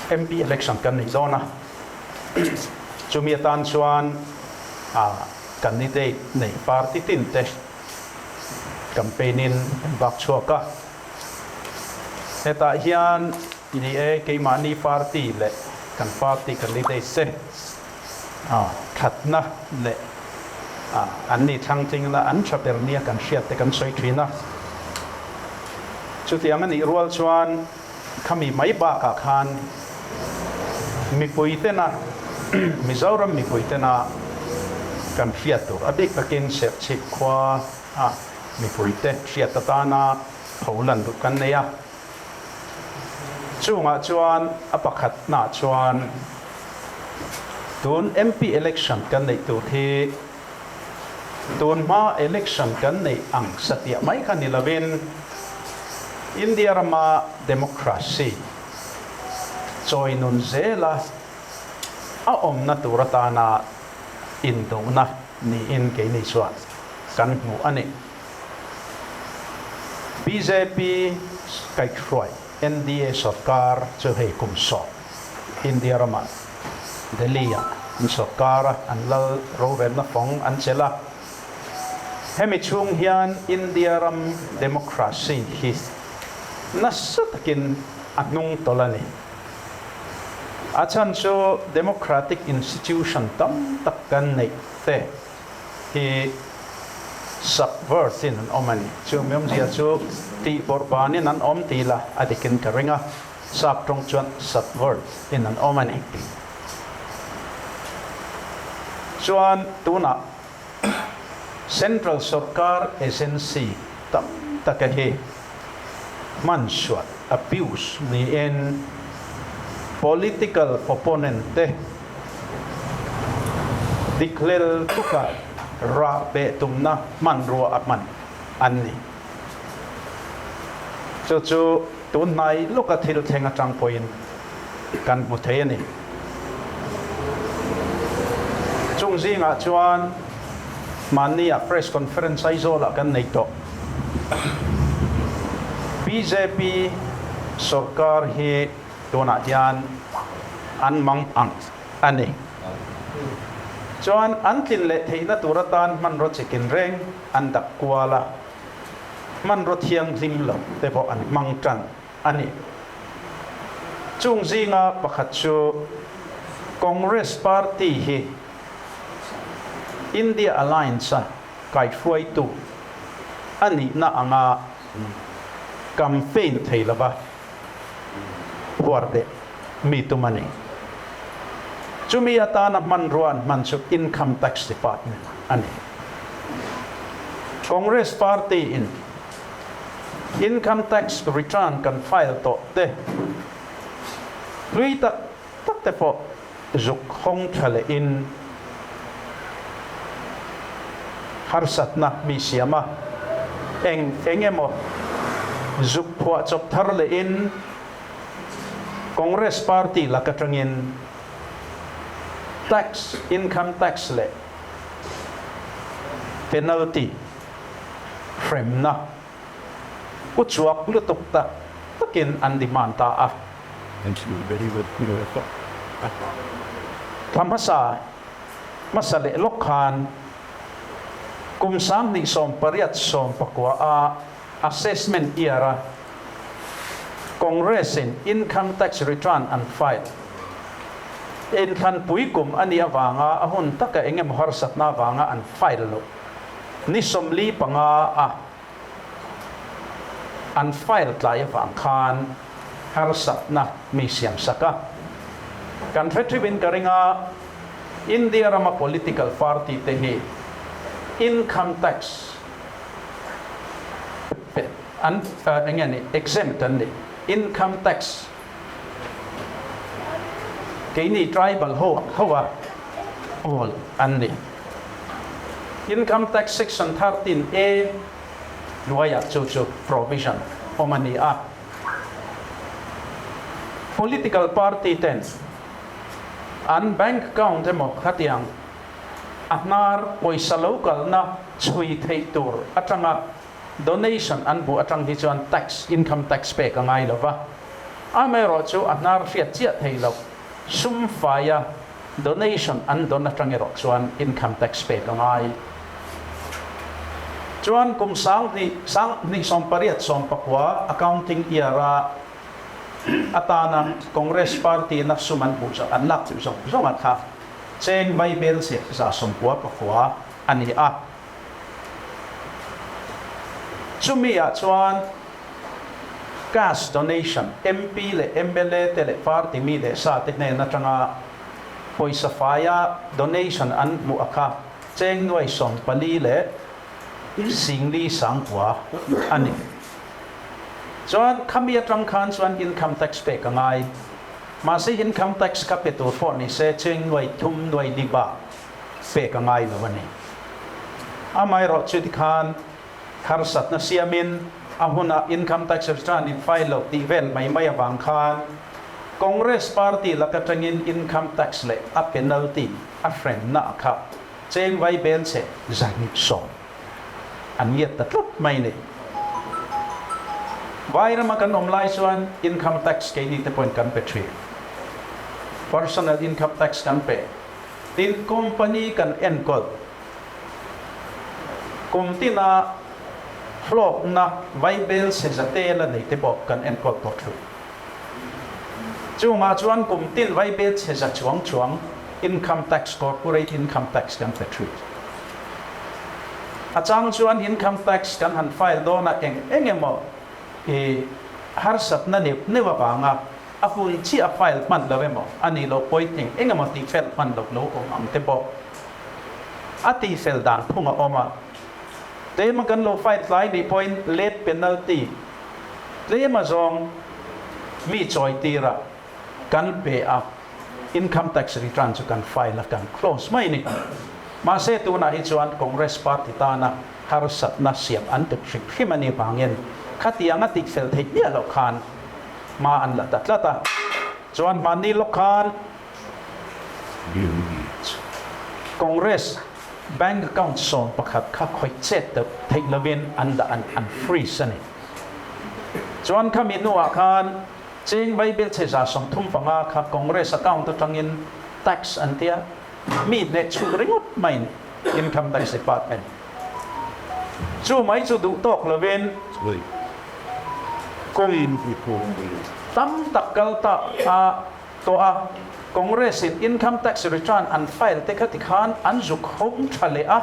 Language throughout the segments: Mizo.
MP election kan nei dawn a, chumi atan chuan candidate nei party tin te campaign in an vak chhuak a. Hetah hian ni e keimahni party leh kan party candidate te thatna leh an ni thlangtlingna an tha ber nia kan hriat te kan sawi thin a. Chutiang a nih rual chuan khami mai bakah khan mipui tena Mizoram mipui tena kan hriat tur a bik takin Serchhip khua a mipui te hriat atana tho lan duh kan nei a. Chungah chuan a pakhatnaah chuan tun MP election kan neih tur hi tun hma election kan neih ang satiah mai kha ni lovin India rama democracy chawi nun zela a awmna tur atana indohna niin keini chuan kan hmu a ni. Bjp kaihhruai NDA sorkar chu hei kum sawm India ramah Delhi-ah an sorkar a, an lal rorelna fawng an chelh a. Hemi chhung hian India ram democracy hi nasa takin a hnung tawlh a ni. A chhan chu democratic institution tam tak kan neih te hi subvert in an awm a ni. Chu mi awmzia chu tih bawrhbanin an awm tih la a dikin ka ring a, sap tawng chuan subvert in an awm a ni. Chuan tunah Central sorkar agency tam taka hi hmansuat, abuse, niin political opponent te dikhlel tuka rah beh tumna hmanrua a hman an ni. Chu chu tunhnai lawka thil thleng atang pawhin kan hmu thei a ni. Chung zingah chuan mahnia press conference Aizawlah kan nei tawh. Bjp sorkar hi tunah hian an mang ang a ni. Chuan an tlin leh theihna tur atan hmanraw chikin reng an dak kual a, hmanraw thianghlim lo te pawh an hmang tan a ni. Chung zinga pakhat chu Congress Party hi India Alliance-a kaihruaitu a nihna anga campaign thei lova phuar beh mi tum a ni. Chumi atana hmanrua an hman chu Income Tax Department a ni. Congress Party-in Income tax return kan file tawh te, hlui tak tak te pawh zuk hawng tha lehin harsatna mi siam a, eng eng emaw zuk phuah chawp thar lehin Congress party lak atangin tax, income tax leh penalty hremna u chuak lutuk tak takin an demand ta a. Thla hmasa hmasa leh lawk khan kum 2018 a assessment year a Congress in income tax return an file inthlanpui kum a nih avanga a hun taka engemaw harsatna avanga an file loh Ni 45 a an file tlai avang khan harsatna mi siam sak a. Kan hre theuhin ka ring a, India rama political party te hi income tax an eng nge ni exempt an ni, income tax keini tribal ho ang ho a awl an ni. Income Tax Section 13 A hnuaiah chu chu provision awm a ni a. Political party ten an bank account emaw khatiang a hnar pawisa lo kalna chhui theih tur atanga donation an hmuh atang hi chuan tax, income tax pek a ngai lo va. Amaherawhchu a hnar hriat chiah thei lo, sum faia donation an dawn atang erawh chuan income tax pek a ngai. Chuan kum 2000 18 19 accounting year-a atana Congress party-na sum an hmuh zawh an lak chu zawng zawng a kha cheng vaibel chhe 99 a ni a. Chumi-ah chuan cash donation, MP leh mla te leh party mi leh sa te hnen atanga pawisa faia donation an hmuh a kha cheng nuai 14 leh 40 sangkua a ni. Chuan khami atang khan chuan income tax pek a ngai. Mahse income tax kha pe tur pawh ni se cheng nuai thum nuai li bak pek a ngai lo a ni. Amaherawh chu tikhan harsatna siamin a hunah income tax return in file loh tih vel mai mai avang khan Congress party lak atangin income tax leh a penalty a hrenna kha cheng vai bel che 120 an ngiat ta tlat mai ni. Vai rama kan awm lai chuan income tax keini te pawhin kan pe thin. Personal income tax kan pe. Tin, company kan enkawl kum tina hlawkna vaibel chhe zate la nei te pawh kan enkawl tawh thlu. Chungah chuan kum tin vaibel chhe za chuang chuang income tax, corporate income tax kan pe thin. A chang chuan income tax kan han file dawn a eng eng emaw i harsatna neuh neuh avanga a hun chiah a file hman lo emaw a nih loh pawhin eng eng emaw tih fel hman loh lo awm ang te pawh a tih fel dan phung a awm a. Tlema kan lo file tlai nih pawhin late penalty tlema zawng mi chawi tir a kan pe a, income tax return chu kan file a kan close mai ni. Mahse tunah hi chuan Congress party tana harsatna siam an tuk hrim hrim a nih vangin khatiang a tih fel theih miah loh khan hma an la ta tlat a, chuan hmanni lawk khan Congress bank account 11 kha khawih chet deuh theih lovin an dah an an freeze a ni. Chuan khami hnuah khan cheng vaibel chhe 35 kha Congress account atangin tax an tia mi hneh chhuk ringawt maiin Income Tax Department chu mai chu duh tawk lovin kum tam tak kal ta a tawh a, Congress in Income Tax return an file te kha tikhan an zuk hawng tha leh a,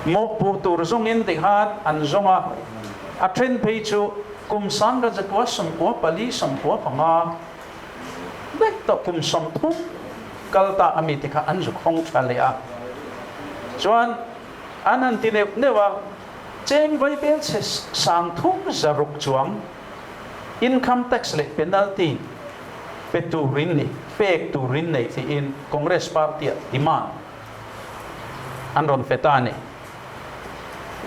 mawhpuh tur zawngin tikhan an zawng a, a then phei chu kum 1994 95 vek tawh kum 30 kal ta a mi te kha an zuk hawng tha leh a, chuan an han ti neuh neuh a, cheng vaibel chhe 3600 chuang income tax leh penalty pe turin ni pek turin nei tiin Congress party ah demand an rawn pe ta a ni.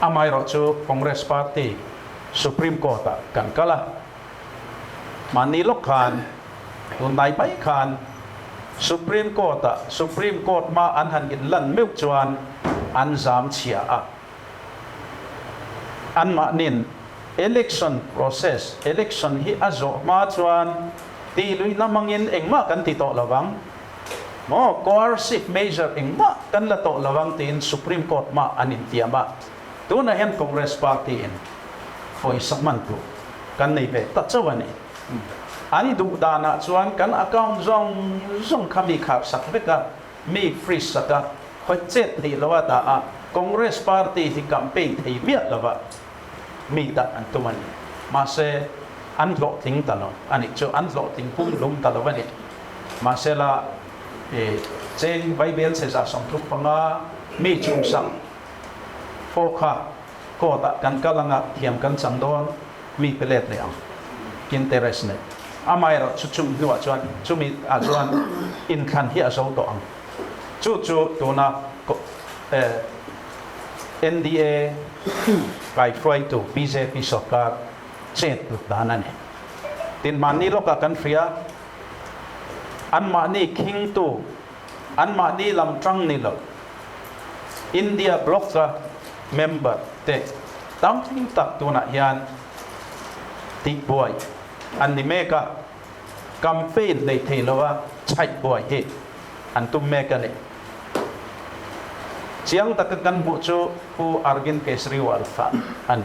Amaherawh chu Congress party Supreme Court ah kan kal a, mahni lawk khan tunlai mai khan Supreme Court ah Supreme Court hma an han inlan meuh chuan an zam chhia a. Anmahnin election process, election hi a zawh hma chuan tih luihna hmangin engmah kan ti tawh lo vang maw, coercive measure engmah kan la tawh lo vang tiin Supreme Court hma an intiam a. Tunah hian Congress party in pawisa hman tur kan nei ve ta chauh a ni. An duh danah chuan kan account zawng zawng kha mi kharsak vek a, mi freeze sak a, khawih chet theih lo a dah a, Congress party hi campaign thei miah lo va mi dah an tum a ni. Mahse, an hlawhtling ta lo a nih chu, an hlawhtling pum lum ta lo a ni. Mahse la, i cheng vaibel chhe 35 mi chungsak pawh kha court ah kan kal anga thiam kan chang dawn mi pe let leh ang interest nei. Amaherawh chu chung hnuah chuan chumi ah chuan inthlan hi a zo tawh ang. Chu chu tuna NDA kaihruaitu bjp sorkar chet lut dan a ni. Tin mahni lawkah kan hria anmahni khingtu anmahni lam tang ni lo India bloc a member te tam tak tunah hian tihbuai. an ni mek a, campaign hleih thei lova chhaih buai hi an tum mek a ni. Chiang taka kan hmuh chu Pu Arvind Kejriwal kha a ni.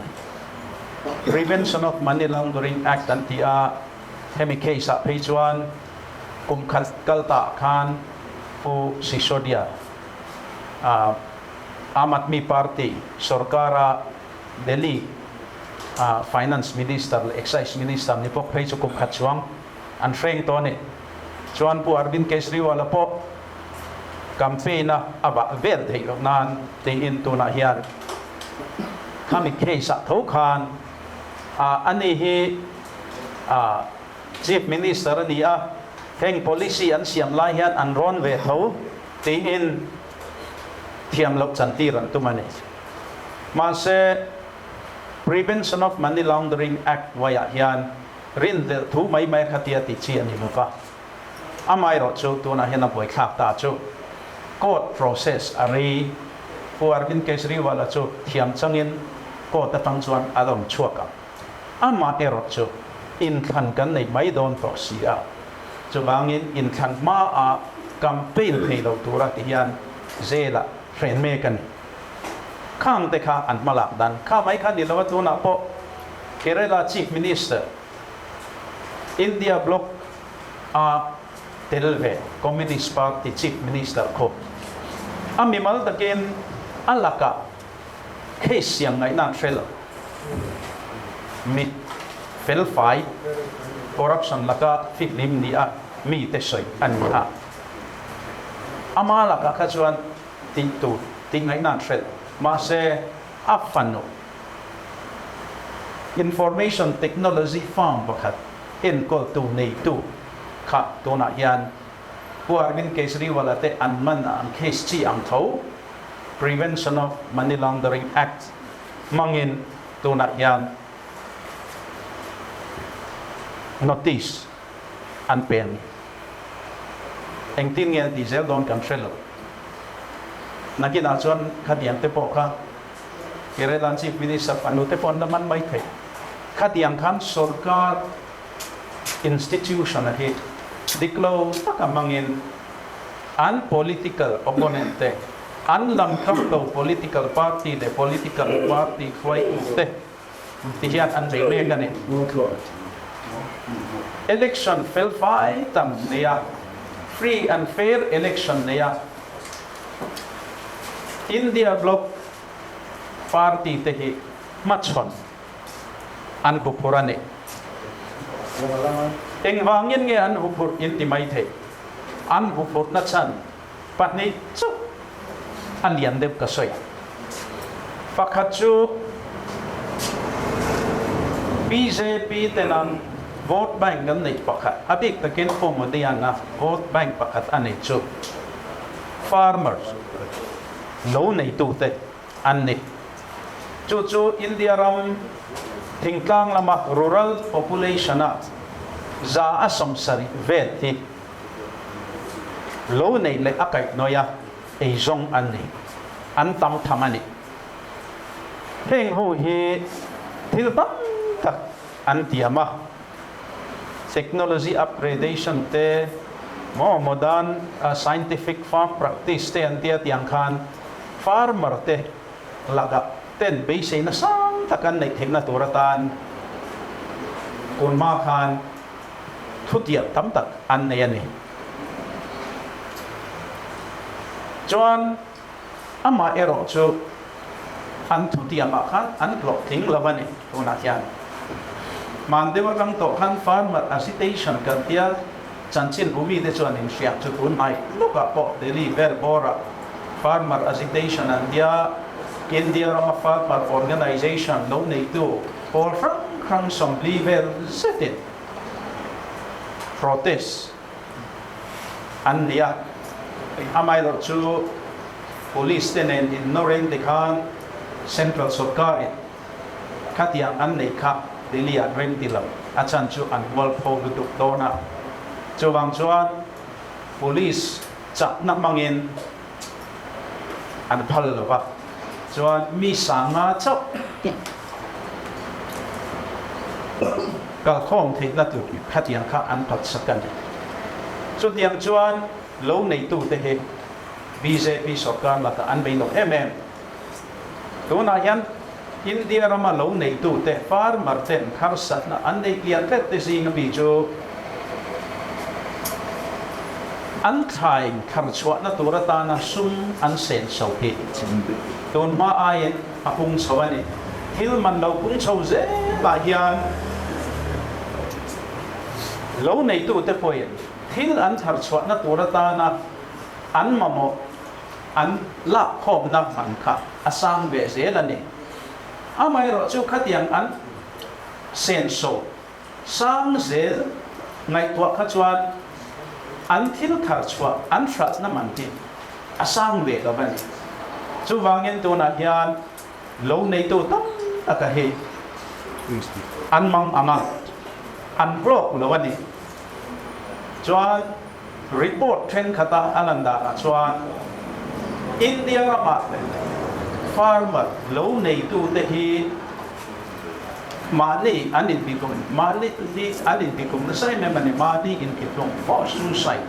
Prevention of Money Laundering Act an ti a, hemi case ah phei chuan kum khat kal ta khan Pu Sisodia a Aam Aadmi Party sorkara Delhi a Finance Minister leh Excise Minister ni bawk phei chu kum khat chuang an hreng tawh a ni. Chuan Pu Arvind Kejriwal-a pawh campaign a a vah vel theih loh nan tiin tunah hian khami case ah tho khan a ani hi a Chief Minister a ni a, heng policy an siam lai hian an rawn ve tho tiin thiam loh chantir an tum a ni. Mahse, Prevention of Money Laundering Act hnuaiah hian rinhlelh thu mai mai kha tia tih chi a ni lo va. Amaherawh chu tunah hian a buaithlak ta chu court process a rei. Pu Arvind Kejriwal-a chu thiam changin court atang chuan a rawn chhuak ang. Amaherawh chu inthlan kan nei mai dawn tawh si a, chuvangin inthlan hmaah campaign thei lo tura ti hian jail-ah hren mek a ni. Khang te kha an hmalak dan kha mai kha ni lo a, tunah pawh Kerala Chief Minister, India Bloc a tel ve Communist Party Chief Minister khu a mimal takin a lakah case siam ngaihna an hre lo. Mi felfai corruption laka fihlim ni a mite sawi a ni a, ama lakah kha chuan tih tur tih ngaihna an hrelh. Mahse, a fanu Information Technology firm pakhat enkawltu neitu kha tunah hian Pu Arvind Kejriwal-a te an man a an case chi ang tho Prevention of Money Laundering Act hmangin tunah hian notice an pe a ni. Engtin nge an tih zel dawn kan hre lo. Nakinah chuan khatiang te pawh kha Kerala Chief Minister fanu te pawh an la man mai thei. Khatiang khan sorkar institution a hi dik lo taka hmangin an political opponent te, an lam kham lo political party leh political party hruaitu te ti hian an bei mek a ni. Election fel fai tam nei a, free and fair election nei a, India bloc party te hi hmachhawn an huphurh a ni. Engvangin nge an huphurh in ti mai thei? An huphurhna chhan pahnih chauh a lian deuh ka sawi. Pakhat chu bjp ten an vote bank an neih pakhat, a bik takin Pu Modi-a'n a vote bank pakhat a neih chu farmers, lo neitute an ni. Chu chu India ram thingtlang lama rural population-a 70% vel hi Lo neih leh a kaihhnawih a eizawng an ni. An tam tham a ni. Heng ho hi thil tam tak an tiam a. Technology upgradation te, maw modern scientific farm practice te an tia tiang khan farmer te lakah ten beiseina sang tak an neih theihna tur atan tun hma khan thutiam tam tak an nei a ni. Chuan amah erawh chu an thutiamah khan an hlawhtling lo a ni tunah hian. Hman deuh atang tawh khan farmer agitation kan tia chanchin bumi te chuan inhriat chu tun hmai lawkah pawh Delhi vel bawrah farmer agitation an tia India rama farmer organization lo neitu pawl hrang hrang 40 vel zetin protest an ni a, amaherawh chu police te nen innawr eng te khan central sorkar in khatiang an neih kha Delhi ah rem ti lo, a chhan chu an mualpho lutuk dawn a, chuvang chuan police chakna hmangin an phal lo va, chuan mi 5000 chauh. Kalkhawm theihna tur khatiang kha an phatsak a ni. Chutiang chuan lo neitute hi bjp sorkar lakah an bei lo em em. Tunah hian India rama lo neitute, farmer ten harsatna an nei tlian tlet te zinga mi chu an thlai tharchhuahna tur atana sum an senso hi tun hma aiin a pung chho a ni. Thil man lo pung chho zelah hian lo neitute pawhin thil an tharchhuahna tur atana an mamawh an lakkhawmna man kha a sang ve zel a ni. Amaherawhchu khatiang an senso sang zel ngaihtuah kha chuan an thil tharchhuah an hralhna man hi a sang ve lo a ni. Chuvangin tunah hian lo neitu tam taka hi an mang ang a, an hlawk lo a ni. Chuan report thenkhata a lan danah chuan India ramah farmer lo neitute hi Mahni an intihlum, mahni an intihlum nasa em em a ni, mahni intihlum pawh suicide.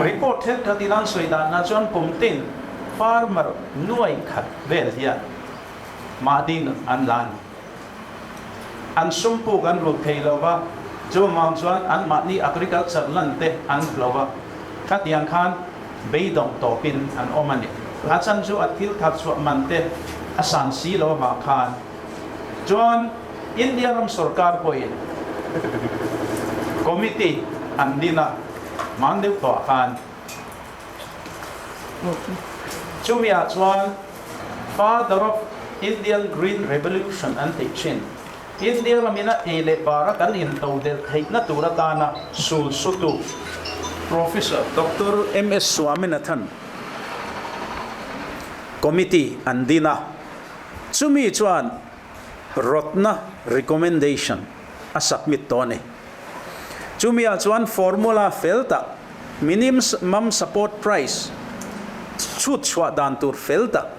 Report thenkhatin an sawi danah chuan kum tin farmer nuai khat vel hian mahni nun an la a ni. An sum puk an rulh thei lo va, chuvang chuan an mahni agriculture lan te an hlo a, khatiang khan beidawng tawpin an awm a ni. A chan chu a thil thar chhuah man te a san si lo avang khan chuan India ram sorkar pawhin committee an din a, hman deuh tawh ah khan chumi ah chuan Father of Indian Green Revolution an tih thin. India ramin a ei leh bara kan intodelh theihna tur atana sul sutu Professor Doctor MS Swaminathan Committee an din a, chumi chuan rawtna, recommendation, a submit tawh a ni. Chumi-ah chuan formula fel tak, minimum support price chhut chhuah dan tur fel tak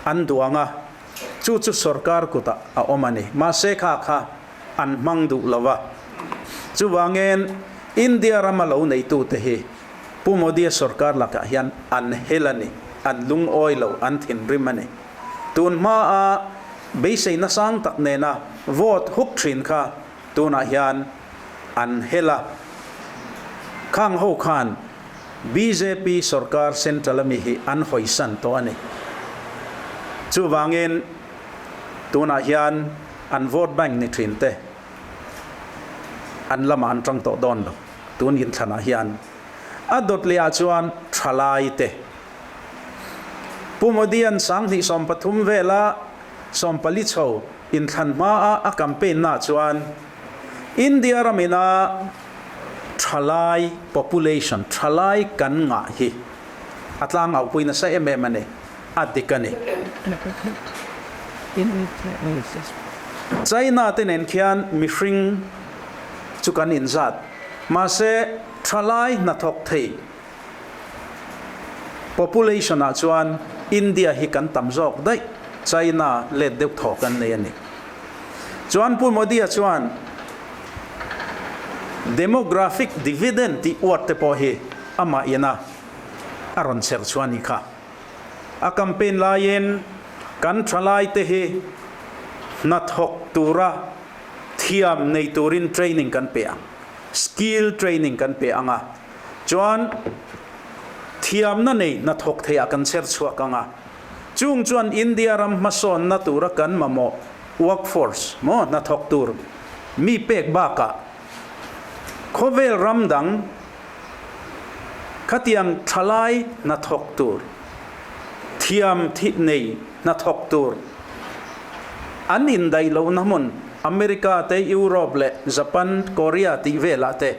an duang a. Chu chu sorkar kutah a awm a ni. Mahse kha kha an hmang duh lo va. Chuvangin India rama lo neitute hi Pu Modi-a sorkar lakah hian an hel a ni, an lungawi lo, an thinrim a ni. Tun hmaa beiseina sang tak nena vote huk thin kha tunah hian an hel a. Khang ho khan Bjp sorkar central ami hi an hawisan tawh a ni. Chuvangin tunah hian an vote bank ni thin te an lamah an tang tawh dawn lo. Tun inthlanah hian a dawt leh ah chuan thalai te Pu Modi-a'n 2013 vela 40 chho inthlan hmaa a campaign naah chuan India ramina thalai population, thalai kan ngah hi a tlang auhpui nasa em em a ni, a dik a ni. China te nen khian mihring chu kan inzat, mahse thalai hnathawk thei population ah chuan India hi kan tam zawk daih, China let deuh thaw kan nei a ni. Chuan Pu Modi-a chuan Demographic dividend tih word te pawh hi amah ina a rawn chher chhuah a nih kha. A campaign laiin kan thalaite hi hnathawk tura thiam nei turin training kan pe ang, skill training kan pe ang a, chuan thiamna nei hnathawk theiah kan chher chhuak ang a, chung chuan India ram hmasawnna tura kan mamawh workforce maw hnathawk tur mi pek bakah khawvel ram dang khatiang thalai hnathawk tur thiam thih nei hnathawk tur an indaih lohna hmun America te Europe leh Japan Korea tih velah te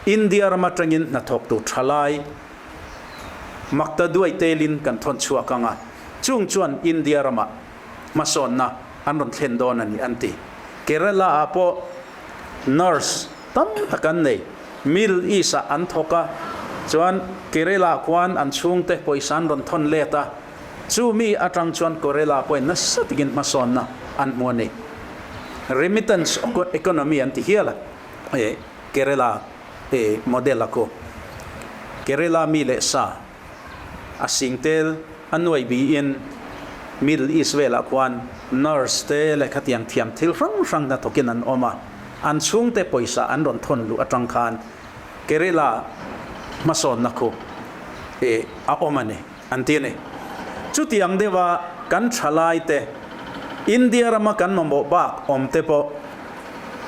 India ram atangin hnathawk tur thalai makta duai telin kan thawn chhuak ang a, chung chuan India ramah hmasawnna an rawn thlen dawn a ni an ti. Kerala ah pawh nurse tam tak an nei. Middle East ah an thawk a, chuan Kerala ah khuan an chhungte pawisa an rawn thawn let a, chu mi atang chuan Kerala pawhin nasa takin hmasawnna an hmu a ni. Remittance economy an ti hial a, Kerala model a khu. Kerala mi leh sa a sing tel a nuai biin Middle East velah khuan nurse te leh khatiang thiam thil hrang hrang hnathawkin an awm a, an chhungte pawisa an rawn thawn luh atang khan Kerala hmasawnna khu a awm a ni an ti a ni. Chutiang deuha kan thalaite India rama kan mamawh bak awm te pawh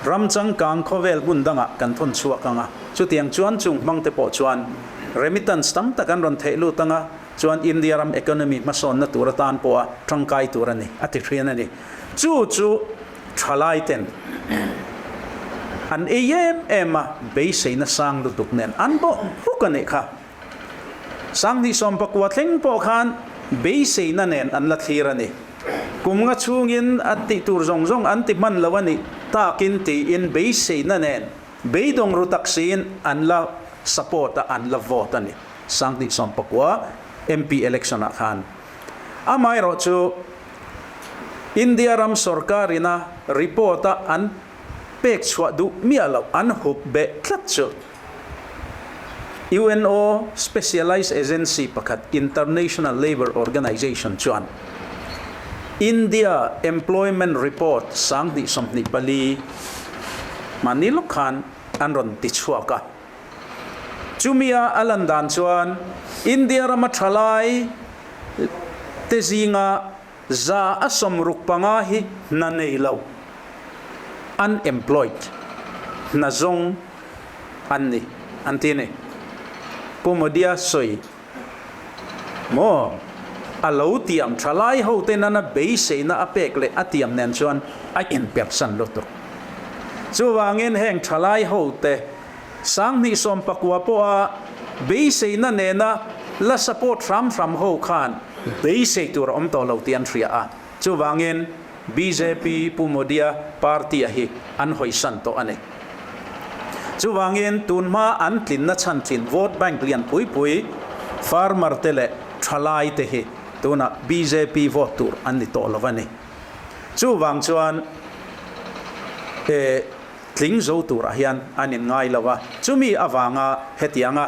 ram changkang khawvel hmun dangah kan thawn chhuak ang a, chutiang chuan chung hmang te pawh chuan remittance tam tak an rawn theih lut ang a, chuan India ram economy hmasawnna tur atan pawha tangkai tur a ni a ti thin a ni. Chu chu thalai ten an ei em em a, beiseina sang lutuk nen an bawh huk a nih kha. 2019 thleng pawh khan beiseina nen an la thlir a ni. Kum nga chhungin a tih tur zawng zawng an ti hman lo a nih takin tiin beiseina nen beidawng ru tak siin an la support a, an la vote a ni. 2019 MP election ah khan. Amaherawhchu India ram sorkar ina report a an pek chhuah duh miah loh an hup beh tlat chu UNO specialized agency pakhat International Labour Organization chuan India Employment Report 2024 mahni lawk khan an rawn ti chhuak a. Chumia a lan dan chuan India rama thalai te zinga 65% hi hna nei lo, unemployed, hna zawng an ni an ti a ni. Pu Modia sawi maw a lo tiam thalai ho te nana beiseina a pek leh a tiam nen chuan a inpersan lutuk. Chuvangin heng thalai ho te 2019 pawha beiseina nena la support hram hram ho khan beisei tur a awm tawh lo tih an hria a, chuvangin bjp Pu Modia party a hi an hawisan tawh a ni. Chuvangin tunhma an tlinna chhan thin vote bank lian pui pui farmer te leh thalai te hi tunah bjp vote tur an ni tawh lo a ni. Chuvang chuan he. Tling zo turah hian an inngai lo a, chumi avanga hetianga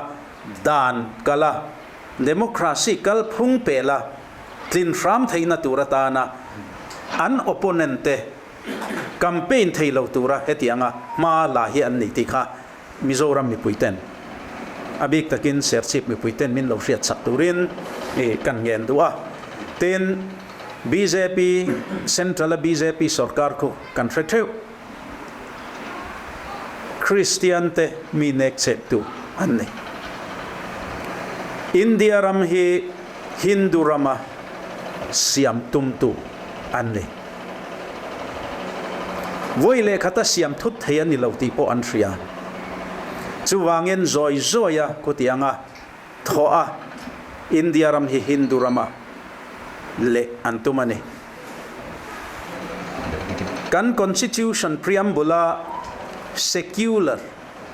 dan kala democracy kalphung pela tlin hram theihna tur atana an opponent te campaign thei lo tura hetianga hma la hi an ni tih kha Mizoram mipui ten a bik takin Serchhip mipui ten min lo hriat chak turin kan ngen duh a. Tin, bjp Central a bjp sorkar khu kan hre theuh. Kristian te mi nek chep tu an ni. India ram hi Hindu rama siam tum tu an ni. Vawi leh khata siam thut thei a ni lo tih pawh an hria. Chuvangin zawi zawia khutianga thawh a India ram hi Hindu rama leh an tum a ni. Kan Constitution preamble a secular,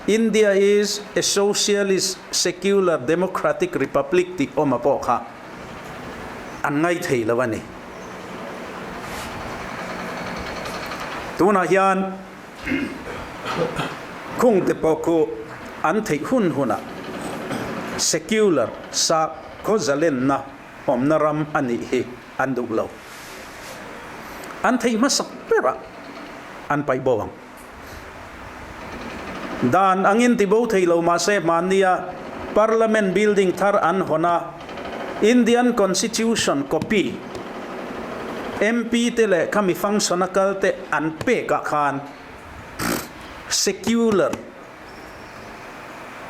India is a socialist secular democratic republic tih awm a pawh kha an ngai thei lo a ni. Tunah hian khung te pawh khu an theih hun hunah secular sakhaw zalenna awmna ram a nih hi an duh lo. An theih hmasak berah an paih bo ang. Dan angin ti bo thei lo mahse hmannia Parliament building thar an hawn a, Indian Constitution copy MP te leh khami function a kal te an pek ah khan secular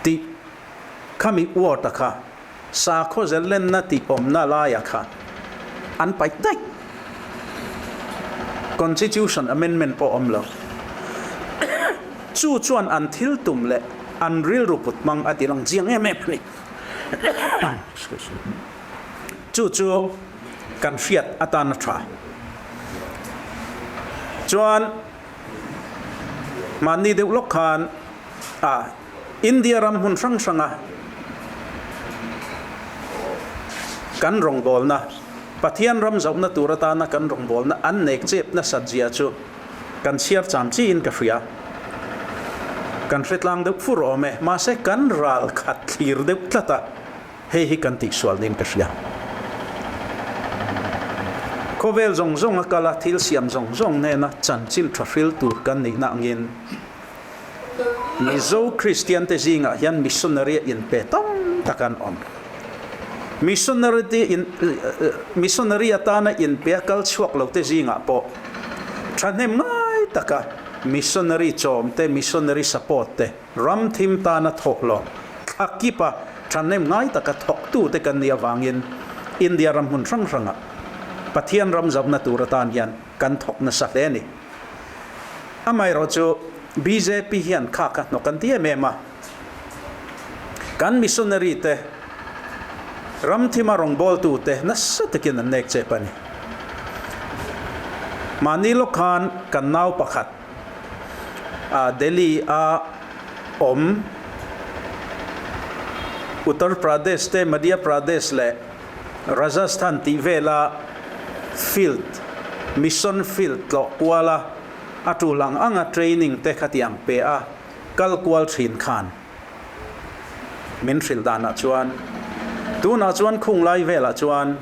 tih khami word a kha Sakhaw zellenna tih awmna laia kha an paih daih. Constitution amendment pawh awm lo. Chu chuan an thil tum leh an rilru put hmang a ti lang chiang em em a ni. Chu chu kan hriat atan a tha. Chuan mahni deuh lawk khan a. India ram hmun hrang hranga kan rawngbawlna, Pathian ram zauhna tur atana kan rawngbawlna an nek chep nasat zia chu Kan chhiar cham chiin ka hria. Kan hre tlang deuh fur awm e, mahse kan ral khat thlir deuh tlat a, hei hi kan tihsual niin ka hria. Khawvel zawng zawng a kal a, thil siam zawng zawng nena chanchin tha hril tur kan nihna angin Mizo Kristian te zingah hian missionary a inpe tam tak an awm. Missionary te in missionary atana inpe a kal chhuak lo te zingah pawh thahnem ngai taka missionary chawm te, missionary support te, ram thim tana thawk lo thla kipa thahnem ngai taka thawktu te kan nih avangin India ram hmun hrang hrangah Pathian ram zauna tur atan hian kan thawk nasa hle a ni. Amaherawh chu bjp hian kha kha hnawk an ti em em a, kan missionary te ram thima rawngbawltu te nasa takin an nek chep a ni. Mahni lawk khan kan nau pakhat Delhi a awm Uttar Pradesh te Madhya Pradesh leh Rajasthan tih vela field, mission field tlawh kuala a tul ang anga training te khatiang pe a kal kual thin khan min hrilh danah chuan tunah chuan khung lai velah chuan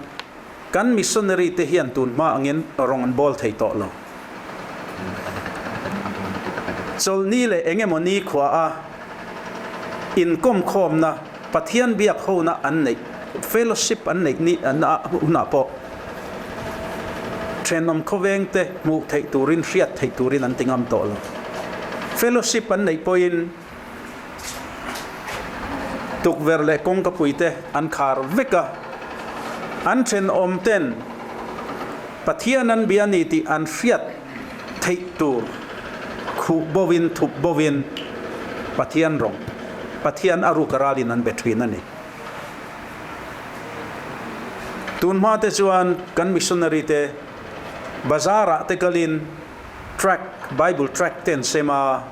kan missionary te hian tun hma angin rawng an bawl thei tawh lo. Chawlhni leh eng emaw ni khua a inkawmkhawmna Pathian biak hona an neih, fellowship an neih ni hunah pawh thenawm khawvengte hmuh theih turin, hriat theih turin an ti ngam tawh lo. Fellowship an neih pawhin tukverh leh kawngkapuite an khar vek a, an thenawmten Pathian an bia ni tih an hriat theih tur khuh bovin, thup bovin Pathian rawng, Pathian a ruk a ralin an be thin a ni. Tun hma te chuan kan missionary te bazar ah te kalin tract, Bible tract te an sem a,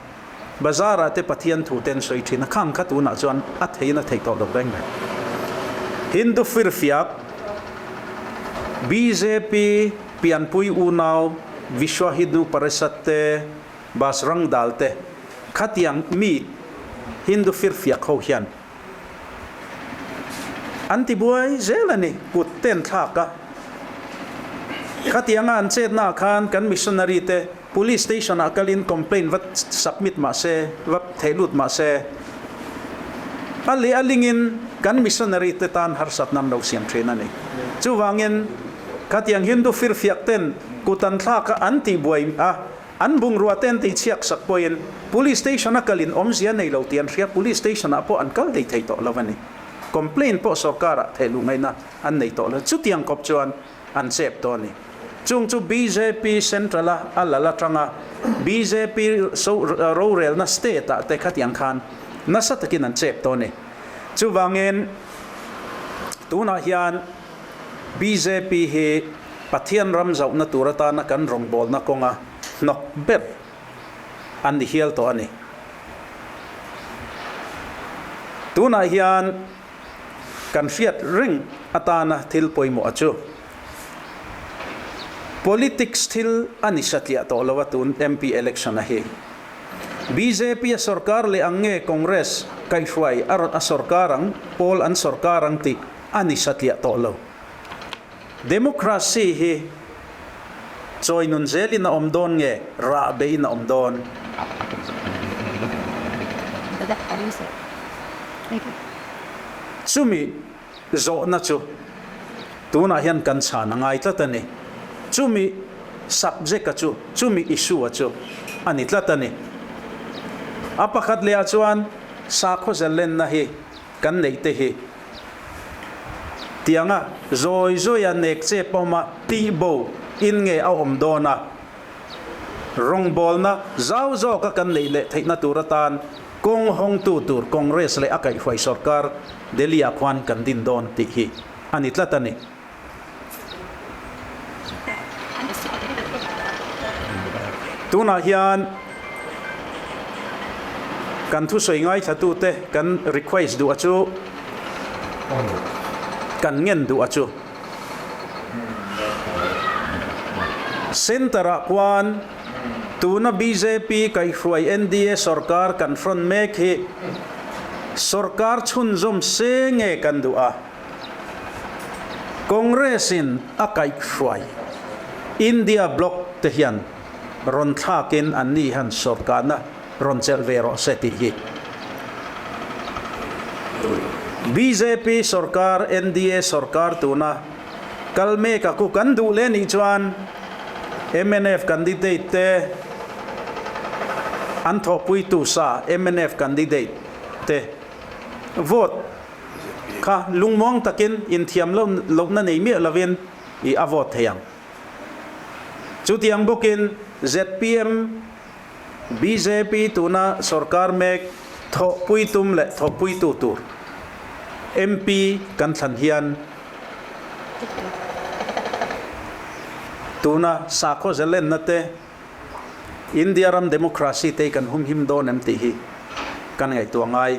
Bazar ah te Pathian thu te an sawi thin a, khang kha tunah chuan a theiin a thei tawh lo reng reng. Hindu firfiak, bjp pianpui unau Vishwa Hindu Parishad te, Bajrang Dal te khatiang mi Hindu firfiak ho hian an ti buai zel a ni, kut te an thlak a. Khatianga an chetnaah khan kan missionary te Police station ah kalin complaint va submit mah se, va theh lut mah se, a leh a lingin kan missionary te tan harsatna an lo siam thin a ni. Chuvangin khatiang Hindu firfiak ten kut an thlak a, an tihbuai a, an bungrua te an tihchhiak sak pawhin police station a kalin awmzia nei lo tih an hria, police station ah pawh an kal thei thei tawh lo a ni. Complaint pawh sorkar ah theh luh ngaihna an nei tawh lo. Chutiang kawp chuan an chep tawh a ni. Chung chu bjp Central a a lal atanga bjp rorelna state ah te khatiang khan nasa takin an chep tawh a ni. Chuvangin tunah hian bjp hi Pathian ram zauhna tur atana kan rawngbawlna kawnga hnawk ber an ni hial tawh a ni. Tunah hian Kan hriat reng atana thil pawimawh a chu Politics thil a ni satliah tawh lo a tun MP election a hi. Bjp a sorkar leh ang nge Congress kaihhruai a rawn a sorkar ang, pawl an sorkar ang tih a ni satliah tawh lo. Democracy hi chawi nun zelin a awm dawn nge rah beiin a awm dawn? Chumi zawhna chu tunah hian kan chhan a ngai tlat a ni. Chumi subject-a chu, chumi issue-a chu a ni tlat a ni. A pakhat lehah chuan sakhaw zalenna hi kan neih te hi tianga zawi zawi a nek che pawma tih bo in nge a awm dawn a, rawngbawlna zau zawka kan neih leh theihna tur atan kawng hawngtu tur Congress leh a kaihhruai sorkar Delhi ah khuan kan din dawn tih hi a ni tlat a ni. Tunah hian kan thusawi ngaithlatute kan request duh a chu, kan ngen duh a chu. Centre ah khuan. Tuna bjp kaihhruai NDA sorkar kan hrawn mek hi sorkar chhunzawm se nge kan duh a? Congress in a kaihhruai India bloc te hian rawn thlakin anni hian sorkarna rawn chelh ve rawh se tih hi bjp sorkar NDA sorkar tuna kal mek a ku kan duh leh nih chuan mnf candidate te an thawhpuitu sa mnf candidate te vote kha lungmuang takin inthiam lohna nei miah lovin i a vote thei ang. Chutiang bawkin zpm Bjp tuna sorkar mek thawhpui tum leh thawhpuitu tur MP kan thlan hian tuna sakhaw zalenna te, India ram democracy te hi kan humhim dawn em tih hi kan ngaihtuah ngai.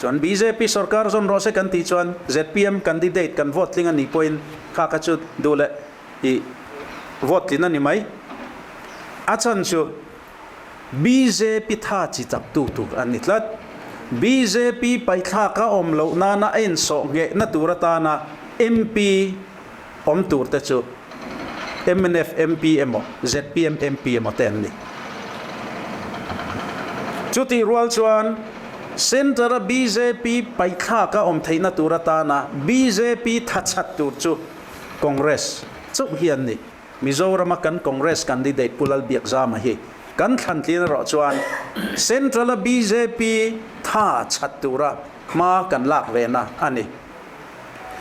Chuan bjp sorkar zawn rawh se kan tih chuan zpm candidate kan vote tling a nih pawhin kha kha chu duh leh I vote tlin a ni mai. A chhan chu bjp tha chi chak tu tur an ni tlat. Bjp paithlak a awm loh nana a insawh nghehna tur atana MP awm tur te chu mnf MP emaw zpm MP emaw te an ni. Chutih rual chuan Centre a bjp paithlak a awm theihna tur atana bjp tha chat tur chu Congress chauh hi an ni. Mizorama kan Congress candidate Pu Lalbiakzama hi kan thlan tlin erawh chuan Central-a bjp tha chhat tura hma kan lak vena a ni.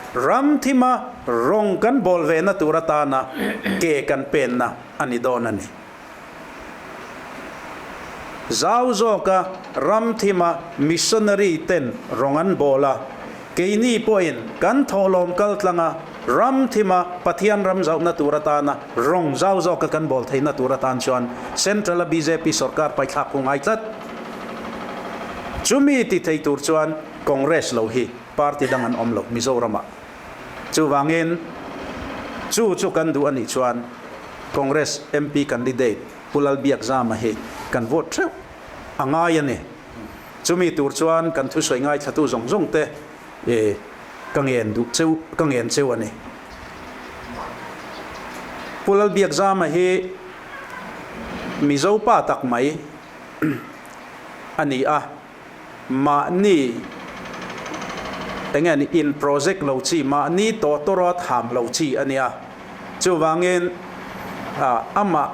Ram thima rawng kan bawl vena tur atana ke kan penna a ni dawn a ni. Zau zawka ram thima missionary ten rawng an bawl a, keini pawhin kan thawhlawm kal tlanga ram thima Pathian ram zauhna tur atana rawng zau zawka kan bawl theihna tur atan chuan Central a bjp sorkar paithlak hu ngai tlat. Chumi ti thei tur chuan Congress lo hi party dang an awm lo Mizoramah. Chuvangin chu chu kan duh a nih chuan Congress MP candidate Pu Lalbiakzama hi kan vote theuh a ngai a ni. Chumi tur chuan kan thusawi ngaithlatu zawng zawng te ka ngen duh cheu ka ngen cheu a ni. Pu Lalbiakzama hi Mizo pa tak mai a ni a. Mahni eng nge ni in project lo chi, mahni tawtawra tham lo chi a nia. Chuvangin amah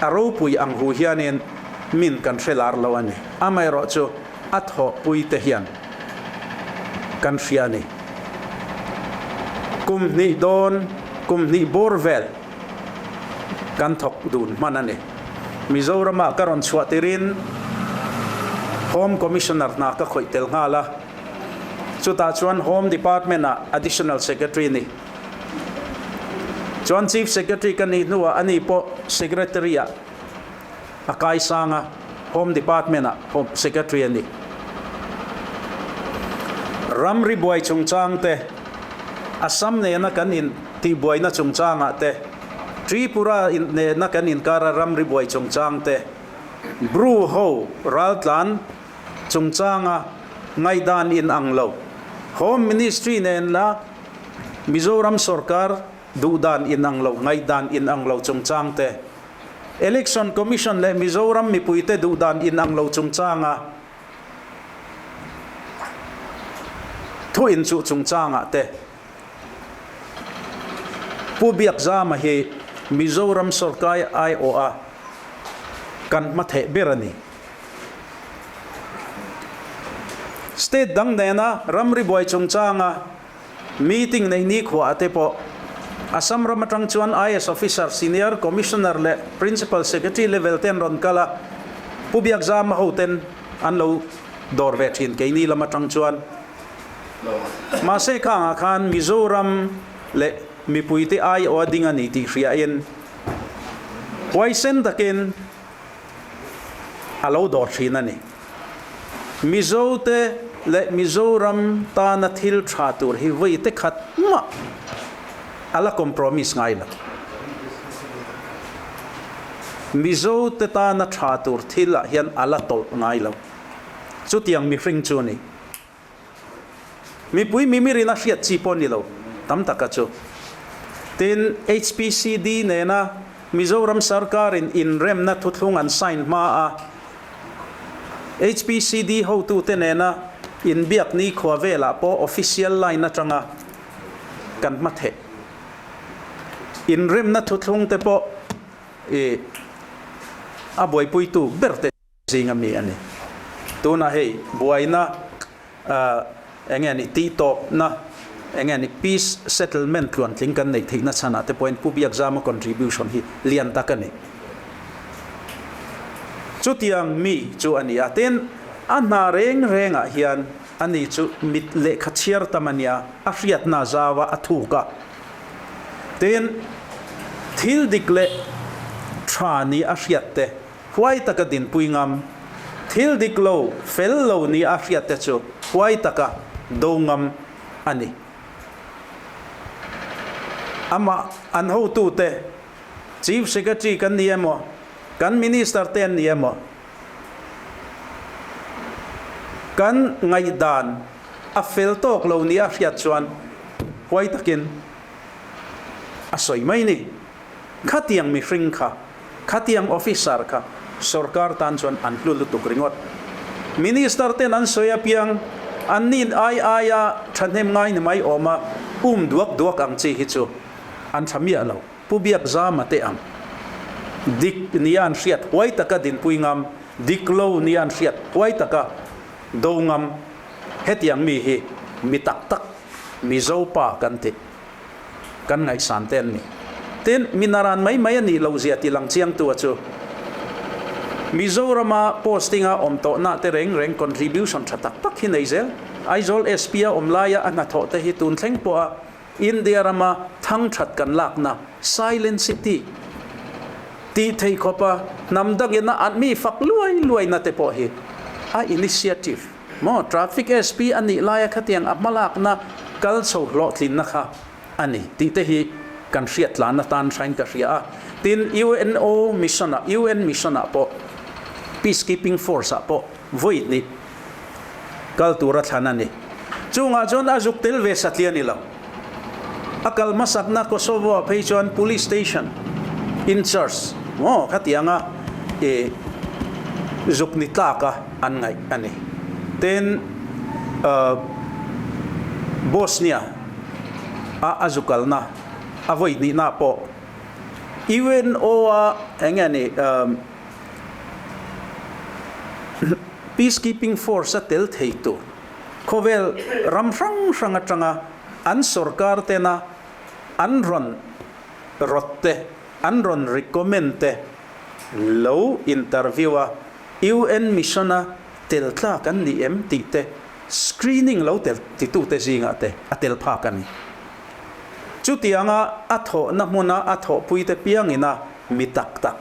a ropui ang hu hianin min kan hre lar lo a ni. Amaherawhchu a thawhpui te hian kan hria a ni. Kum hnih dawn, kum hnih bawr vel kan thawk dun hman a ni. Mizoramah ka rawn chhuah tirin Home Commissioner hna ka khawih tel nghal a, chutah chuan Home Department-ah Additional Secretary ni. Chuan Chief Secretary ka nih hnuah ani pawh Secretary-ah a kaisang a, Home Department-ah Home Secretary a ni. Ramri buai chungchang te, Assam nena kan intihbuaina chungchangah te, Tripura nena kan inkara ramri buai chungchang te, Bru ho raltlan chungchanga ngaihdan in ang lo, Home Ministry nen la Mizoram sorkar duhdan in ang lo, ngaihdan in ang lo chungchang te, Election Commission leh Mizoram mipuite duhdan in ang lo chungchanga thu inchuh chungchangah te, Pu Biakzama hi Mizoram sorkai aiawha kan hmatheh ber a ni. State dang nena ramri buai chungchanga meeting neih nikhuaah te pawh Assam ram atang chuan IAS officer, senior commissioner leh principal secretary level te an rawn kal a, Pu Biakzama hoten an lo dawr ve thin keini lam atang chuan. Mahse khangah khan Mizoram leh mipuite aiawh a ding a ni tih hriain huaisen takin a lo dawr thin a ni. Mizote leh Mizoram tana thil tha tur hi vawi te khat mah a la compromise ngai lo. Mizo te tana tha tur thil ah hian a la tawlh ngai lo. Chutiang mihring chu a ni. Mipui mimirin a hriat chi pawh a ni lo tam taka chu. Tin, HPCD nena Mizoram sarkarin inremna thuthlung an sign hma a, HPCD hotute nena inbiak nikhua velah pawh official line atanga kan hma theh. Inremna thuthlung te pawh i a buaipuitu ber te zinga mi a ni. Tunah hei buaina eng nge ni tihtawpna eng nge ni peace settlement tluantling kan neih theihna chhanah te pawhin Pu Biakzama contribution hi lian tak a ni. Chutiang mi chu a ni a, tin a hna reng rengah hian ani chu mit lehkha chhiar tam a nia, a hriatna zau a, a thuk a. Tin, thil dik leh tha ni a hriat te Huai taka dinpui ngam, thil dik lo, fel lo ni a hriatte chu huai taka do ngam a ni. Amah an hotute, Chief Secretary kan ni emaw, kan Minister te an ni emaw, kan ngaihdan a fel tawk lo ni a hriat chuan huai takin a sawi mai ni. Khatiang mihring kha, khatiang officer kha sorkar tan chuan an hlu lutuk ringawt. Minister ten an sawi apiang an nin ai aia thahnem ngai ni mai awm a, um duak duak ang chi hi chu an tha miah lo. Pu Biakzama te ang dik nia an hriat huai taka dinpui ngam, dik lo nia an hriat huai taka do ngam hetiang mi hi mi tak tak Mizo pa kan ti. Kan ngaihsan te an ni. Tin, mi naran mai mai a nih loh zia ti lang chiangtu a chu Mizorama posting-a awm tawhna te reng reng contribution tha tak tak hi nei zel. Aizawl SP-a awm laia a hnathawh te hi tun thleng pawha India rama thang that kan lakna Silent City tih thei khawpa hnam dangin a an mi fak luai luaina te pawh hi a initiative Maw traffic SP a nih laia khatiang a hmalakna kal chho hlawhtlinna kha a ni tih te hi kan hriat tlan atan hrain ka hria a. Tin, UNO mission ah, UN mission ah pawh peacekeeping force ah pawh vawi hnih kal tura thlan a ni. Chungah chuan a zuk tel ve satliah a ni lo. A kal hmasakna Kosovo ah phei chuan police station in charge maw khatianga i zuk ni tlak a an ngaih a ni. Tin, Bosnia a a zu kalna a vawi hnihna pawh UNO a eng nge ni peacekeeping force a tel thei tur Khawvel ram hrang hrang atanga an sorkar tena an rawn rawt te, an rawn recommend te lo interview a, UN mission a tel tlak an ni em tih te screening lo tel titute zingah te a tel phak a ni. Chutianga a thawhna hmuna a thawhpuite piangina mi tak tak,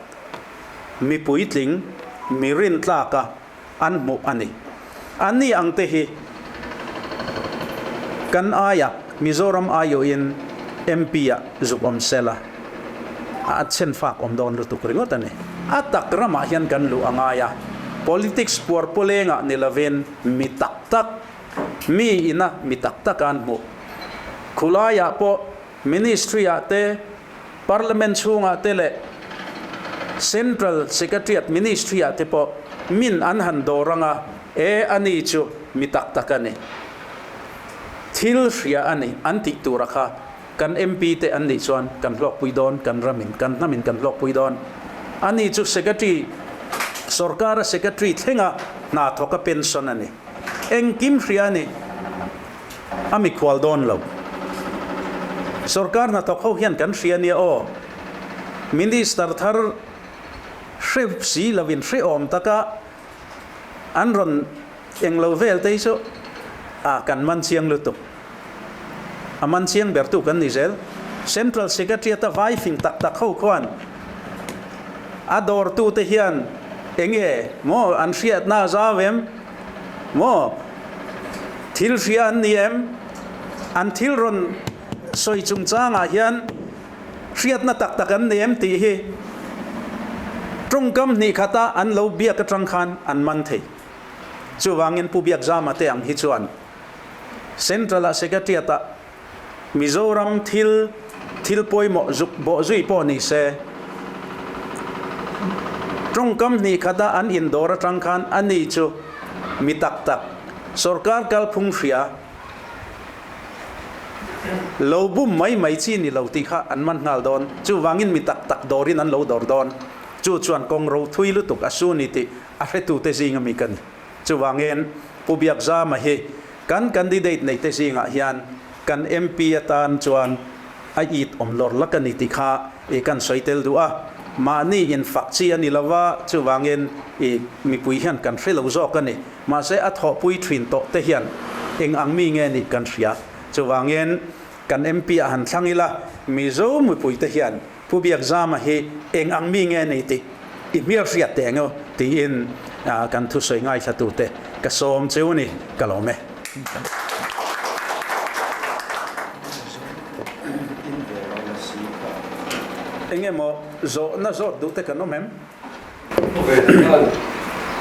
mi puitling, mi rintlaka an hmuh a ni. Anni ang te hi kan aia Mizoram aiawhin MP ah zuk awm sela a chhen fak awm dawn lutuk ringawt a ni. A tak ramah hian kan luh a ngai a, politics puar pawlengah ni lovin mi tak tak, mi ina mi tak tak an hmuh. Khulaiah pawh Ministry ah te, Parliament chhungah te leh Central Secretariat Ministry ah te pawh min an han dawr anga, e a ni chu mi tak tak a ni, thil hria a ni an tih tura kha kan MP te an nih chuan kan hlawkpui dawn, kan ramin, kan hnamin kan hlawkpui dawn. A ni chu Secretary, Sorkara Secretary thlenga hna thawka pension a ni. Engkim hria a ni. A mikhual dawn lo. Sorkar hnathawk ho hian kan hria nia aw. Minister thar hre si lovin hrehawm taka an rawn englo vel te hi chu a kan man chiang lutuk. A man chiang bertu kan ni zel. Central Secretariat a vai fing tak tak ho khuan a dawrtute hian enge maw an hriatna a zau em? Maw? Thil hria an ni em? An thil rawn sawi chungchangah hian hriatna tak tak an nei em tih hi Tawngkam hnih khata an lo biak atang khan an man thei. Chuvangin Pu Biakzama te ang hi chuan Central-ah Secretariat-ah Mizoram thil thil pawimawh zuk bawh zui pawh ni se, tawngkam hnih khata an indawr atang khan a ni chu mi tak tak sorkar kalphung hria lo bum mai mai chi ni lo tih kha an man nghal dawn. Chuvangin mi tak tak dawrin an lo dawr dawn. Chu chuan kawng ro thui lutuk a su ni tih a hretute zinga mi ka ni. Chuvangin Pu Biakzama hi kan candidate neite zingah hian kan MP atan chuan a it awm lawr lak a ni tih kha i kan sawi tel duh a. Mahni infak chi a ni lo va, chuvangin i mipui hian kan hre lo zawk a ni. Mahse a thawhpui thin tawh te hian eng ang mi nge nih kan hria. Chuvangin kan MP ah han thlang ila, Mizo mipui te hian Pu Biakzama hi eng ang mi nge ni tih i hmelhriat teh ang u tiin kan thusawi ngaithlatute ka sawm cheu ni ka lawm e. Eng emaw zawhna zawt duh te kan awm em? Khawvel chuan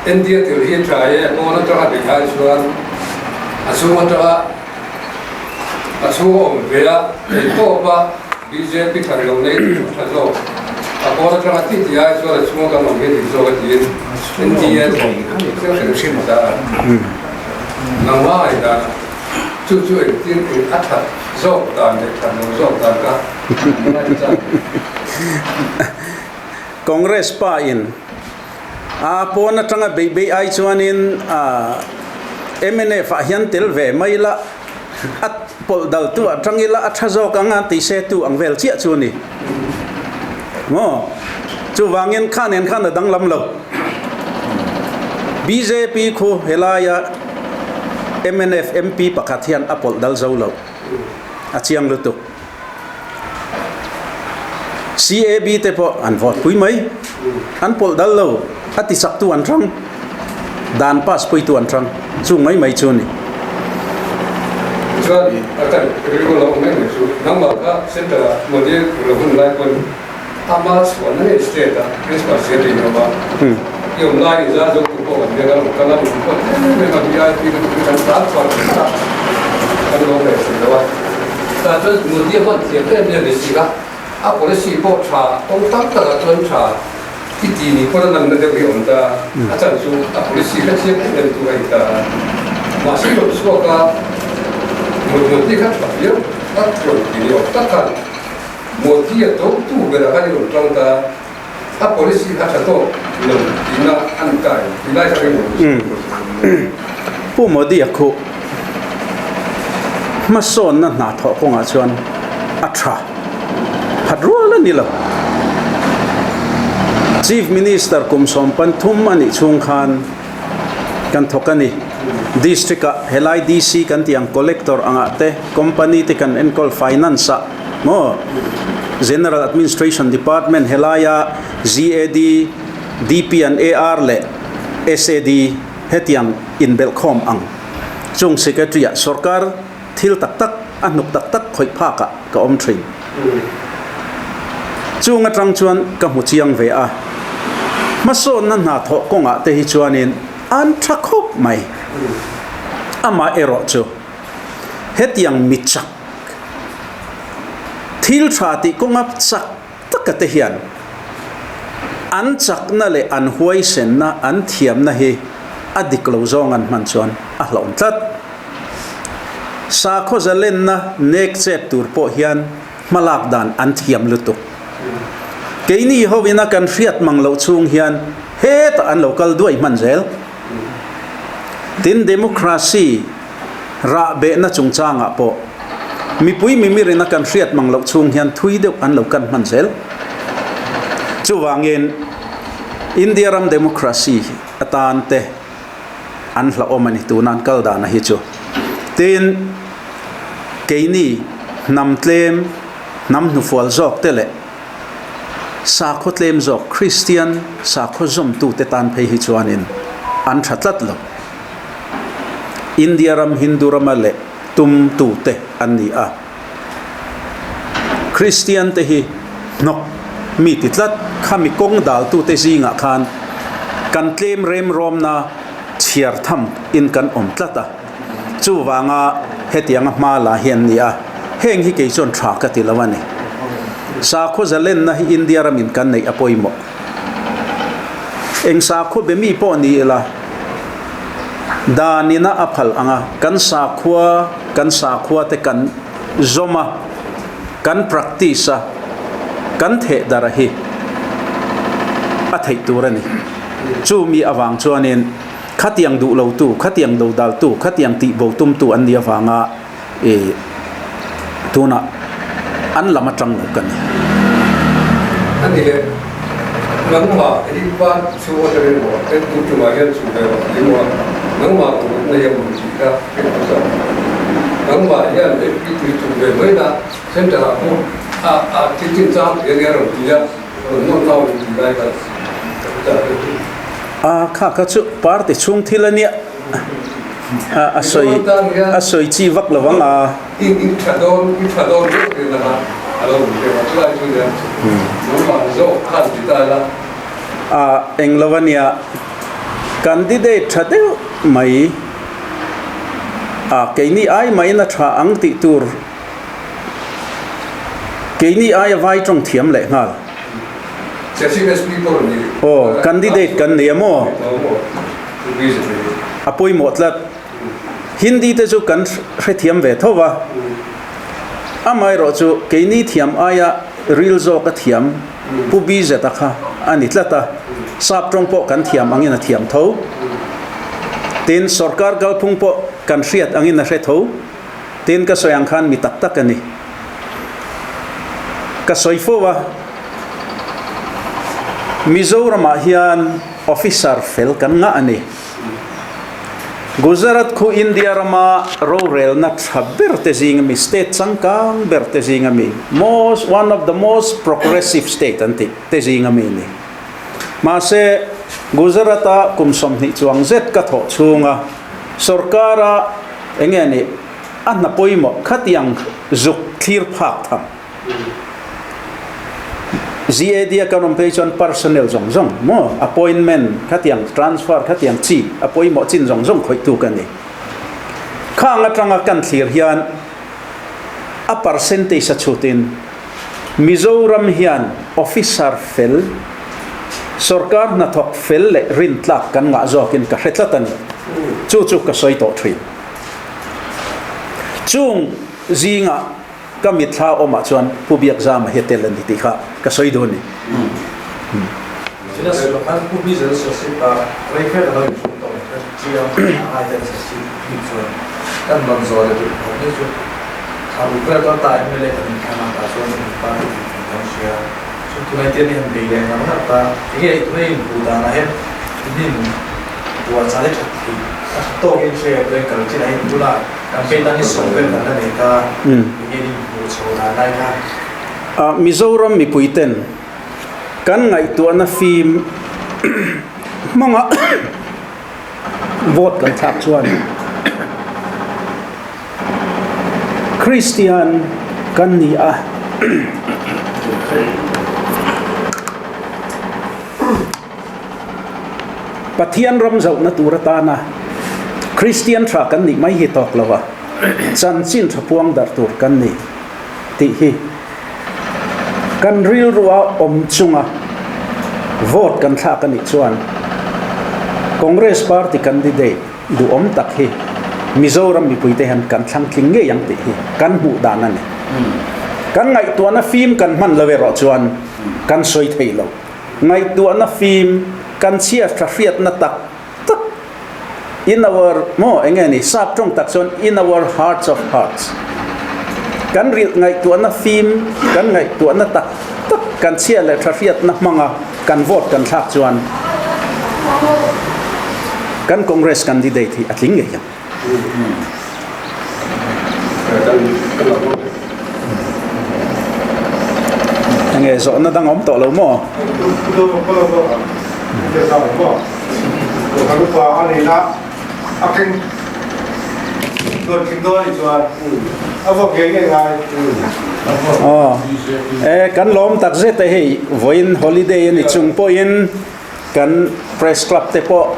India thil hi tha e, a pawn atanga beih ai chuan a chhung atanga a chhung a awm ve a, theihtawp a bjp thlan lo nei chu a tha zawk. A pawn atanga ti ti ai chuan a chhung a kan awm hi a dik zawk a tiin India thil hrim hrim ta a. Nangmah ngaihdan chu chu engtin eng a that zawk dan leh that lo zawk dan kha ngaihchan. Congress pa in a pawn atanga beih beih ai chuanin mnf ah hian tel ve mai ila, a pawlh dal tu ah tang ila a tha zawk ang a ti se tu ang vel chiah chu a ni. Maw? Chuvangin kha nen khan a danglam lo. Bjp khu helaia mnf MP pakhat hian a pawlh dal zo lo. A chiang lutuk. CAB te pawh an vote pui mai. An pawlh dal lo. A ti chak tu an hrang. Dan pass pui tu an hrang. Chung mai mai chu a ni. Chuan a kan rilru lo awm em chu nangmah kha central ah Modi lo hun lai pawn ama chhuahna ngei state ah principal zir ri lo a i awm lai in zar zo tu pawh kan biak a lo kal a min pawh em em a VIP lutuk hi kan tan chhuah thei ta kan lo ve thei lo a tah chuan Modi a hman thiam em em ni si kha a policy pawh tha kawng tam takah chuan tha i ti ni pawn a lanna deuh hi a awm ta a chan chu a policy kha chiang em em tu a ni ta mahse rawn chhuak a Modi kha tha viau a rawn ti ni awm tak khan Modi a to tu berah khan i rawn tang ta a policy kha tha tawk lo tihna a ni ta em tih lai kha ring awm Pu Modi a khuh hmasawnna hna thawh kawngah chuan a tha phat rual a ni lo. Chief Minister kum 13 a nih chhung khan kan thawk a ni. District ah helai DC kan tih ang Collector angah te company te kan enkawl finance ah maw General Administration Department helaia GAD, DP and AR leh SAD hetiang inbelhkhawm ang chung Secretary ah sorkar thil tak tak a hnuk tak tak khawih phak ah ka awm thin. Chung atang chuan ka hmu chiang ve a, hmasawnna hna thawh kawngah te hi chuanin an tha khawp mai. Amah erawh chu hetiang mi chak, thil tha tih kawnga chak taka te hian an chakna leh an huaisenna, an thiamna hi a dik lo zawng an hman chuan a hlauhawm tlat. Sakhaw zalenna nek chet tur pawh hian hmalak dan an thiam lutuk. Keini hovina kan hriat mang loh chhung hian hetah an lo kal duai hman zel. Tin, democracy rah behna chungchangah pawh mipui mimirina kan hriat mang loh chhung hian thui deuh an lo kan hman zel. Chuvangin India ram democracy atan te an hlauhawm a ni tuna an kal dana hi chu. Tin, keini hnam tlem, hnam hnufual zawk te leh sakhaw tlem zawk Kristian sakhaw zawmtute tan phei hi chuanin an tha tlat lo. India ram Hindu rama leh tumtute an ni a. Kristian te hi hnawk mi ti tlat. Khami kawng daltute zingah khan kan tlem remrawmna chhiar tham in kan awm tlat a. Chuvanga hetianga hma la hi an ni a, heng hi kei chuan tha ka ti lo a ni. Sakhaw zalenna hi India ramin kan neih a pawimawh. Eng sakhaw be mi pawh ni ila, danina a phal anga kan sakhua, kan sakhua te kan zawm a, kan practice a, kan theh darh hi a theih tur a ni. Chumi avang chuanin khatiang duh lotu, khatiang dodaltu, khatiang tihbo tumtu an nih avanga i tunah an lam atang lo ka ni. A ni le, nangmah hi pa chu a tel emaw, en tu tumah hian chu ve rawh ti emaw, nangmah tur nei a mun tih kha hriat tu zawk. Nangmah hian i tui tum ve mai na, center ah pawh a a thil chin chang tih a nia rawn ti a, rawn nawr nau in ti lai kha ka hre chak deuh tih. A kha kha chu party chhung thil a nia. A sawi a sawi chi vak lo ang a. I tha dawn i tha dawn deuh rin a a lo awm thei a chulai chu nia nangmah zawk khan ti ta ila. A eng lo a nia candidate tha deuh mai a keini ai maiin a tha ang tih tur keini aia vai tawng thiam leh nghal. Aw candidate kan nei a maw? A pawimawh tlat. Hindi te chu kan hrethiam ve tho va, amaherawh chu keini thiam aia ril zawk a thiam Pu BZ-a kha a ni tlat a, sap tawng pawh kan thiam angin a thiam tho. Tin, sorkar kalphung pawh kan hriat angin a hre tho. Tin, ka sawi ang khan mi tak tak a ni. Ka sawi fo a, Mizoramah hian officer fel kan ngah a ni. Gujarat khu India rama rorelna tha ber te zinga mi, state changkang ber te zinga mi, most, one of the most progressive state an tih te zinga mi a ni. Mahse, Gujarat-a kum 20 chuang zet ka thawh chhunga sorkara eng nge ni a hna pawimawh khatiang zuk thlir phak tham. GAD a kan awm phei chuan personnel zawng zawng maw appointment khatiang transfer khatiang chi a pawimawh chin zawng zawng khawihtu ka ni. Khang atanga kan thlir hian a percentage a chhutin Mizoram hian officer fel, sorkar hnathawk fel leh rintlak kan ngah zawkin ka hre tlat a ni. Chu chu ka sawi tawh thin. Chung zingah Ka mitthla awmah chuan Pu Biakzama hi a tel a ni tih kha ka sawi dawn ni. China sawi khan Pu Bizel Sosip a rei fe ka lo inhrum tawh mai kha chiang a ai ten Sosip bik chuan kan rawn zawh leh duh khawp mai chu thla ruk vel chuan ta mla kan inthlan a tah chuan in party dik kan kan hria chu tunai tian i han bei leh ngar ngar ta enge tunai inhmuh danah hian in buahchah hi that thei a tha tawkin hria tuin kal chinah hian tunah Campaign tan hi sawm vel kan la nei ta, enge ni hmuh chho dan lai kha? Mizoram mipui ten kan ngaihtuahna fim hmanga vote kan thlak chuan Kristian kan ni a. Pathian ram zohna tur atana Kristian tha kan nih mai hi tawk lo a, chanchin tha puang darh tur kan ni tih hi kan rilrua awm chunga vote kan thlak a nih chuan Congress party candidate duhawm tak hi Mizoram mipuite hian kan thlang tling ngei ang tih hi kan hmuh dan a ni. Kan ngaihtuahna fim kan hman lo erawh chuan kan sawi thei lo. Ngaihtuahna fim, kan chhiat tha hriatna tak tak, in our, maw eng nge ni, sap tawng tak chuan in our hearts of hearts, kan rilh ngaihtuahna fim, kan ngaihtuahna tak tak, kan chhiat leh tha hriatna hmanga kan vote kan thlak chuan kan Congress candidate hi a tling ngei ang. Enge zawhna dang awm tawh lo maw? Hlawhtling dawn anih chuan a vawk ngei ngei ngai. Aw e kan lawm tak zet e hei vawiin holiday a ni chung pawhin kan press club te pawh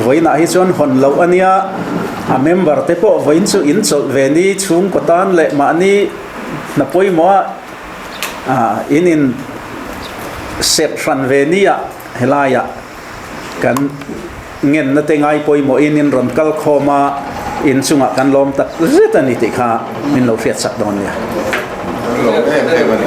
vawiinah hi chuan hawn loh a nia a member te pawh vawiin chu in chawlh ve ni chhungkaw tan leh mahni hna pawimawh a ah in in set hran ve nia helaiah kan ngenna te ngai pawimawhin in rawn kal khawm a, in chungah kan lawm tak zet a ni tih kha min lo hriat sak dawn nia. Kan lawm em em a ni.